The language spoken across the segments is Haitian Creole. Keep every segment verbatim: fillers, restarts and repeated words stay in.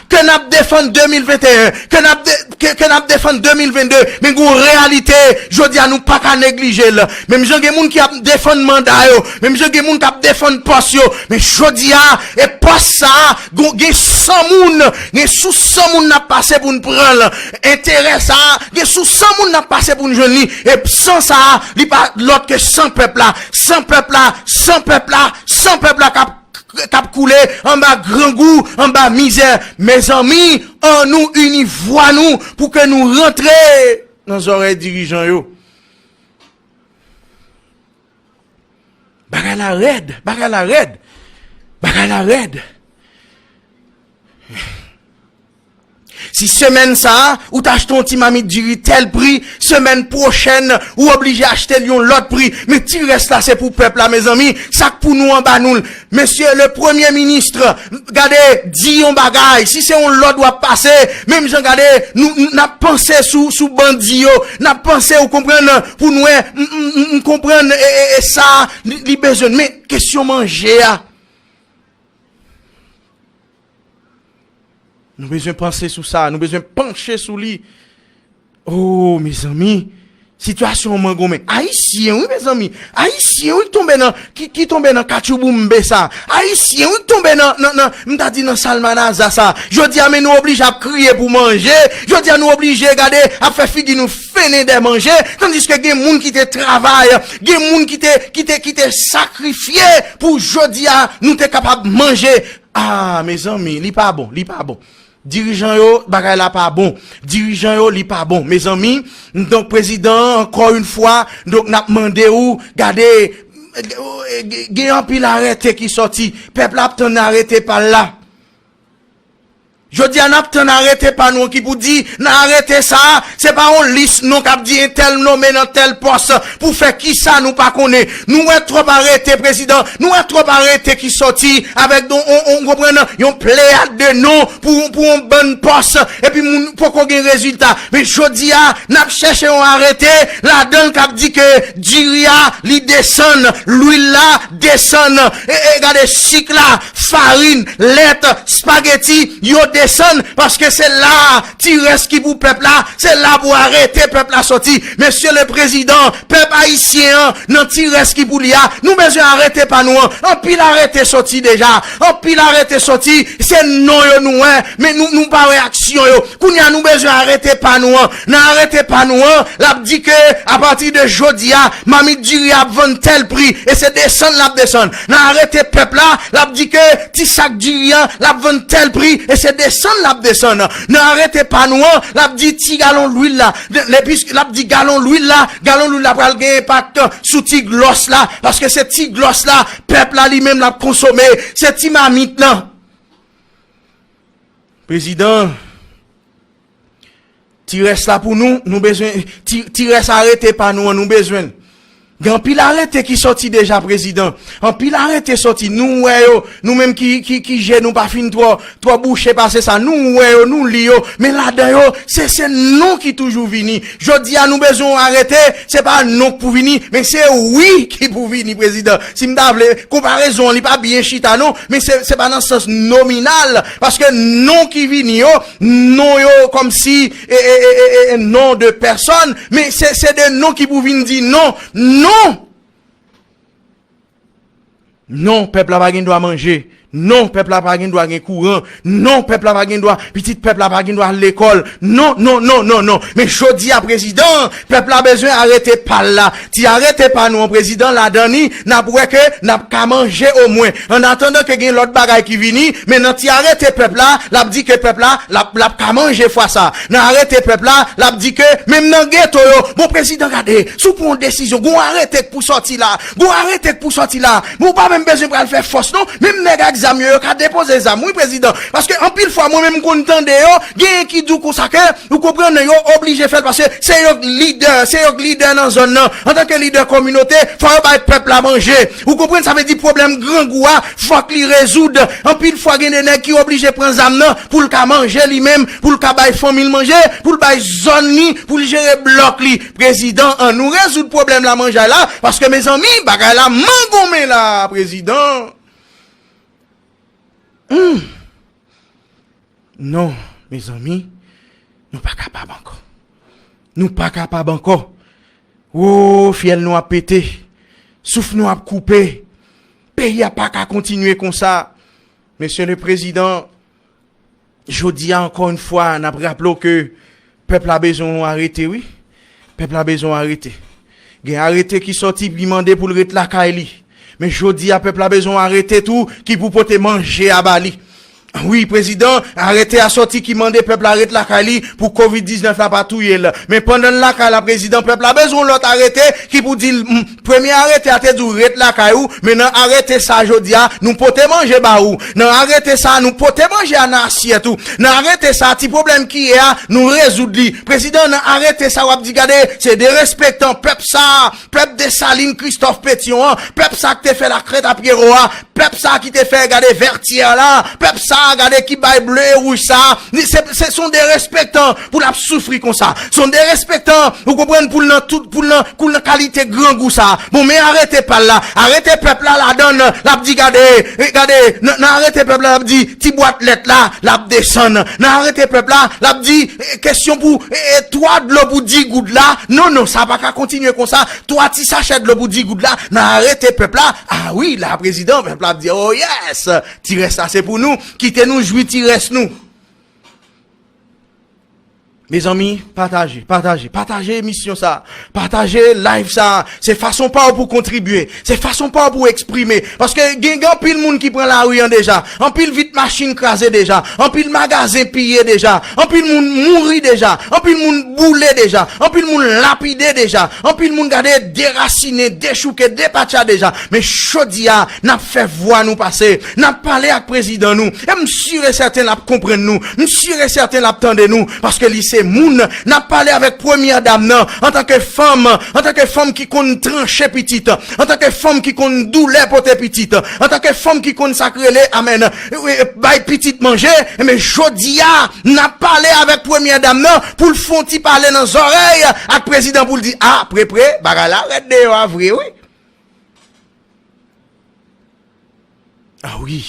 ke n ap defann de mil venteyen, ke n ap de-, ke, ke n ap defann de mil vennde, men gen yon reyalite, jodi a nou pa ka neglije l. Menm jan gen moun ki ap defann manda yo, menm jan gen moun k ap defann pòs yo, men jodi a, e pòs sa a, gon-, gen san moun, gen sou san moun n ap pase pou n pran l. Enterè sa a, gen sou san moun n ap pase pou n jwenn li, e san sa a, li pa lòt ke san pèp la, san pèp la, san pèp la, san pèp la k ap k ap koule anba grangou, anba mizè. Mezanmi, annou ini vwa nou pou ke nou rantre nan zòrèy dirijan yo. Bagay la rèd, bagay la rèd, bagay la rèd. Si semèn sa a, ou t achte yon ti mamit diri tèl pri, semèn pwochèn, ou oblije achte l yon lòt pri. Men ti rès la, se pou pèp la, mezanmi. Sa k pou nou an ba nou l. Mesye le premye minis, gade, di yon bagay. Si se yon lòd w ap pase, menm jan gade, nou, n ap panse sou, sou bandi yo. N ap panse, ou konprann, pou nou wè, m, m, m, m konprann, e, e, e sa, li, li bezwen. Men kesyon manje a. Nou bezwen panse sou sa, nou bezwen panche sou li. Oh, mezanmi, sitiyasyon an mangonmen. Ayisyen, wi, mezanmi. Ayisyen, wi, ki tonbe nan, ki, ki tonbe nan katchouboumbe sa. Ayisyen, wi, ki tonbe nan, nan, nan, m ta di nan salmanaza sa. Jodi a, men nou oblije ap kriye pou manje. Jodi a, nou oblije gade, ap fè figi nou fennen dè manje. Tandiske gen moun ki te travay, gen moun ki te, ki te, ki te sakrifye pou jodi a, nou te kapab manje. Ah, mezanmi, li pa bon, li pa bon. Dirijan yo, bagay la pa bon. Dirijan yo, li pa bon. Mezanmi, donk, prezidan, ankò yon fwa, donk, n ap mande ou, gade, gen anpil arete ki sòti. Pèp la ap tann arete pa l la. Jodi a, n ap tann arete pa nou an ki pou di, nan arete sa a, se pa yon lis non k ap di entèl nonmen nan tèl pòs pou fè kisa nou pa konnen. Nou wè twòp arete, prezidan, nou wè twòp arete ki sòti avèk don, on, on, konprann, yon pleyad de non pou, pou yon bann pòs, epi moun poko gen rezilta. Men jodi a, n ap chèche yon arete ladan l k ap di ke diri a, li desann, lwil la desann, e, e, gade, sik la, farin, lèt, espageti, yo desann, paske se la ti rès ki pou pèp la, se la pou arete pèp la sòti. Mesye le prezidan, pèp ayisyen an, nan ti rès ki pou li a, nou bezwen arete pa nou an. Anpil arete sòti deja, anpil arete sòti, se non yo nou wè, men nou, nou pa wè aksyon yo. Kounye a nou bezwen arete pa nou an. Nan arete pa nou an, l ap di ke apati de jodi a, mamit diri ap vann tèl pri, e se desann l ap desann. Nan arete pèp la, l ap di ke ti sak diri an, l ap vann tèl pri, e se desann l ap desann. Nan arete pa nou an, l ap di ti galon lwil la, de, lepis, l ap di galon lwil la, galon lwil la pral gen enpak sou ti glòs la, paske se ti glòs la, pèp la li menm l ap konsome, se ti mamit lan. Prezidan, ti rès la pou nou, nou bezwen, ti, ti rès arete pa nou an, nou bezwen l. Gen anpil arete ki sòti deja, prezidan. Anpil arete sòti, nou wè yo, nou menm ki, ki, ki je nou pa fin twò, twò bouche pase sa, nou wè yo, nou li yo, men ladan yo, se, se non ki toujou vini. Jodi a, nou bezwen yon arete, se pa non k pou vini, men se wi ki pou vini, prezidan. Si m ta vle, konparezon an, li pa byen chita, non, men se, se pa nan sans nominal, paske non ki vini yo, non yo kòmsi, e, e, e, e, e, non de pèsòn, men se, se de non ki pou vin di non, non! Non, pèp la pa gen dwa manje. Non, pèp la pa gen dwa gen kouran. Non, pèp la pa gen dwa, pitit pèp la pa gen dwa al lekòl. Non, non, non, non, non. Men jodi a, prezidan, pèp la bezwen arete pa l la. Ti arete pa nou an, prezidan, ladan ni, n ap wè ke n ap ka manje omwen. An atandan ke gen lòt bagay ki vini, men nan ti arete pèp la, l ap di ke pèp la, l ap, l ap ka manje fwa sa. Nan arete pèp la, l ap di ke menm nan geto yo, bon, prezidan, gade, si w pran yon desizyon, gon arete k pou sòti la, gon arete k pou sòti la, men w pa menm bezwen pral fè fòs, non. Menm nèg ak zam yo, yo ka depoze zam, wi, prezidan. Paske anpil fwa, mwen menm, m konn tande yo, genyen ki di w konsa ke, ou konprann, yo oblije fè l, paske se yo k lidè, se yo k lidè nan zòn nan. Antanke lidè kominote, fò yo bay pèp la manje. Ou konprann, sa vle di pwoblèm grangou a, fòk li rezoud. Anpil fwa, gen de nèg ki oblije pran zam nan pou l ka manje li menm, pou l ka bay fanmi l manje, pou l bay zòn li, pou l jere blòk li. Prezidan, ann nou rezoud pwoblèm la manjay la, paske, mezanmi, bagay la mangonmen la, prezidan. Hmm. Non, mezanmi, nou pa kapab ankò. Nou pa kapab ankò. Wo, fyèl nou ap pete. Souf nou ap koupe. Peyi a pa ka kontinye konsa. Mesye le Prezidan, jodi a, ankò yon fwa, n ap raple w ke pèp la bezwen yon arete, wi. Pèp la bezwen yon arete. Gen arete ki sòti ki mande pou l ret lakay li. Men jodi a, pèp la bezwen yon arete tou ki pou pote manje a ba li. Wi, prezidan, arete a sòti ki mande pèp la ret lakay li pou kovid diznèf la pa touye l. Men pandan l lakay la, prezidan, pèp la bezwen yon lòt arete ki pou di l, m, premye arete a te di w ret lakay ou, men nan arete sa jodi a, nou pote manje ba ou. Nan arete sa, nou pote manje a nan asyèt ou. Nan arete sa, ti pwoblèm ki ye a, nou rezoud li. Prezidan, nan arete sa, w ap di, gade, se derespektan pèp sa, pèp Desalin, Kristòf, Petyon an, pèp sa k te fè lakrèt a Pyero a, pèp sa ki te fè gade Vètyè la, pèp sa gade ki bay ble e wouj sa, li se, se, se yon derespektan pou l ap soufri konsa. Se yon derespektan, ou konprann, pou l nan tout, pou l nan, pou l nan kalite grangou sa. Bon, men arete pa l la, arete pèp la ladan l, l ap di, gade, e, gade, nan, nan arete pèp la, l ap di, ti bwat lèt la, l ap desann. Nan arete pèp la, l ap di, e, kesyon pou, e, e, twa dlo pou di goud la. Non, non, sa pa ka kontinye konsa. Twa ti sachè dlo pou di goud la, nan arete pèp la. A wi, la, prezidan, pèp la ap di, oh yes, ti rès la se pou nou. Kite nou jwi ti rès nou. Mezanmi, pataje, pataje, pataje emisyon sa, pataje live sa. Se fason pa w pou kontribye, se fason pa w pou eksprime. Paske gen, gen anpil moun ki pran lari an deja, anpil vit machin kraze deja, anpil magazen piye deja, anpil moun mouri deja, anpil moun boule deja, anpil moun lapide deja, anpil moun gade derasine, dechouke, depatcha deja. Men jodi a, n ap fè vwa nou pase, n ap pale ak prezidan nou, e m si e sèten l ap konprann nou, m si e sèten l ap tande nou, paske li se moun. N ap pale avèk premyè dam nan, antanke fanm, antanke fanm ki konn tranche pitit, antanke fanm ki konn doulè pote pitit, antanke fanm ki konn sa k rele, amèn, e, e, bay pitit manje. Enben, jodi a, n ap pale avèk premyè dam nan pou l fè yon ti pale nan zòrèy ak prezidan pou l di, a, prepre, bagay la rèd deyò a vre, wi. A wi.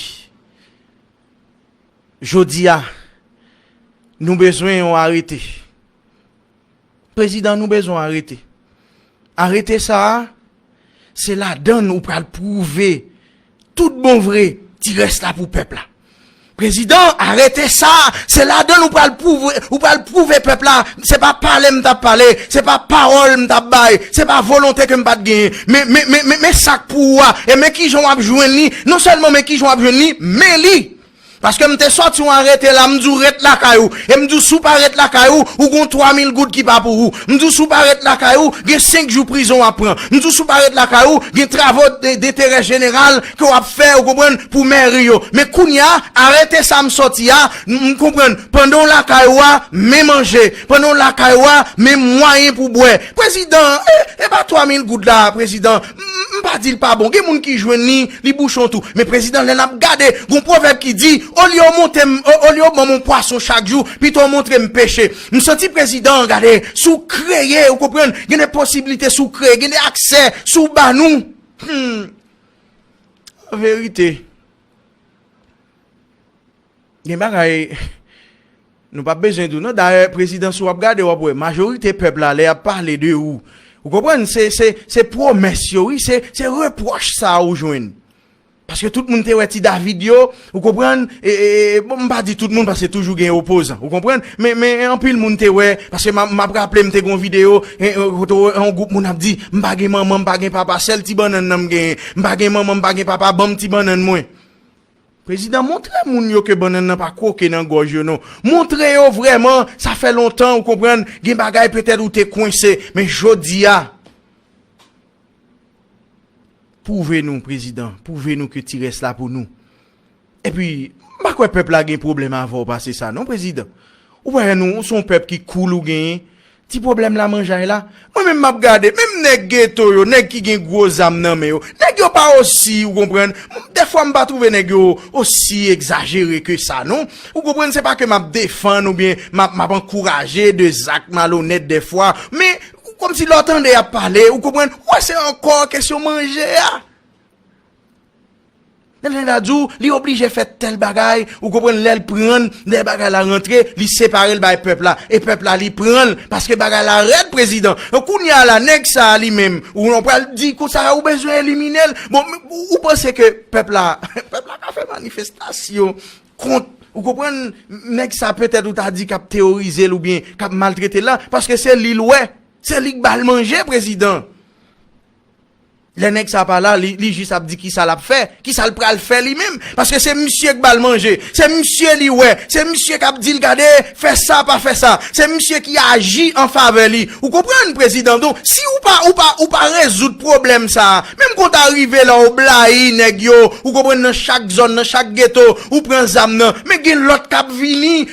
Jodi a, nou bezwen yon arete. Prezidan, nou bezwen arete. Arete sa a, se ladan l ou pral pwouve tout bon vre ti rès la pou pèp la. Prezidan, arete sa a, se ladan l ou pral pwouve, ou pral pwouve pèp la, se pa pale m t ap pale, se pa pawòl m t ap bay, se pa volonte ke m pa t genyen. Men, men, men, men, men sa k pou ou a, e men kijan w ap jwenn li, non sèlman men kijan w ap jwenn li, men li. Paske m te sòti yon arete la, m di w ret lakay ou. E m di w si w pa ret lakay ou, ou gon twa mil goud ki pa pou ou. M di w si w pa ret lakay ou, gen senk jou prizon w ap pran. M di w si w pa ret lakay ou, gen travo de, denterè jeneral ke w ap fè, ou konprann, pou mèri yo. Men kounye a, arete sa m sòti a, m, m konprann, pandan w lakay ou a, men manje. Pandan w lakay ou a, men mwayen pou bwè. Prezidan, e, e pa twa mil goud la, prezidan. M, m pa di l pa bon. Gen moun ki jwenn li, li bouchon tou. Men prezidan, lè n ap gade, gon pwovèb ki di, olye w monte m, o-, olye w ban m yon pwason chak jou, pito w montre m peche. M santi prezidan an gade, si w kreye, ou konprann, gen de posiblite si w kreye, gen de aksè, si w ba nou. Hmm. An verite. Gen bagay, nou p ap bezwen di w non. Dayè, prezidan, si w ap gade, w ap wè, majorite pèp la, lè y ap pale de ou, ou konprann, se, se, se pwomès yo, wi, se, se repwòch sa a ou jwenn. Paske tout moun te wè ti David yo, ou konprann, e, e, e, bon, m pa di tout moun, paske toujou gen opozan, ou konprann, men, men anpil moun te wè, paske m ap, m ap raple, m te gon videyo, e, e, kote yon gwoup moun ap di, m pa gen manman, m pa gen papa, sèl ti bannann nan m genyen, m pa gen manman, m pa gen papa, ban m ti bannann mwen. Prezidan, montre moun yo ke bannann nan pa kwoke nan gòj yo non. Montre yo vrèman, sa fè lontan, ou konprann, gen bagay petèt ou te kwense, men jodi a, pwouve nou, prezidan, pwouve nou ke ti rès la pou nou. Epi, m pa kwè pèp la gen pwoblèm avè w pase sa non, prezidan. Ou pa wè nou, ou se yon pèp ki cool ou genyen. Ti pwoblèm la manjay la. Mwen menm m ap gade, menm nèg geto yo, nèg ki gen gwo zam nan men yo, nèg yo pa osi, ou konprann? Dèfwa m pa twouve nèg yo osi egzajere ke sa non. Ou konprann, se pa ke m ap defann oubyen m ap, m ap ankouraje de zak malonèt dèfwa, men kòmsi lè w tande y ap pale, ou konprann, ou wè se ankò kesyon manje a. Nèg la di w, li oblije fè tèl bagay, ou konprann, lè l pran l, lè bagay la rantre, li separe l bay pèp la. E pèp la, li pran l, paske bagay la rèd, prezidan. Donk, kounye a la, nèg sa a li menm, ou nou pral di konsa, ou bezwen elimine l. Bon, ou, ou panse ke pèp la, pèp la ka fè manifestasyon kont, ou konprann, nèg sa petèt ou ta di k ap teworize l oubyen k ap maltrete l la, paske se li l wè, se li k ba l manje, prezidan. Lè nèg sa pa la, li, li jis ap di kisa l ap fè, kisa l pral fè li menm. Paske se misye k ba l manje, se misye li wè, se misye k ap di l gade, fè sa, pa fè sa. Se misye ki aji an favè li. Ou konprann, prezidan? Donk, si ou pa, ou pa, ou pa rezoud pwoblèm sa a, menm kon ta rive la ou blayi nèg yo, ou konprann, nan chak zòn, nan chak geto, ou pran zam nan, men gen lòt k ap vini.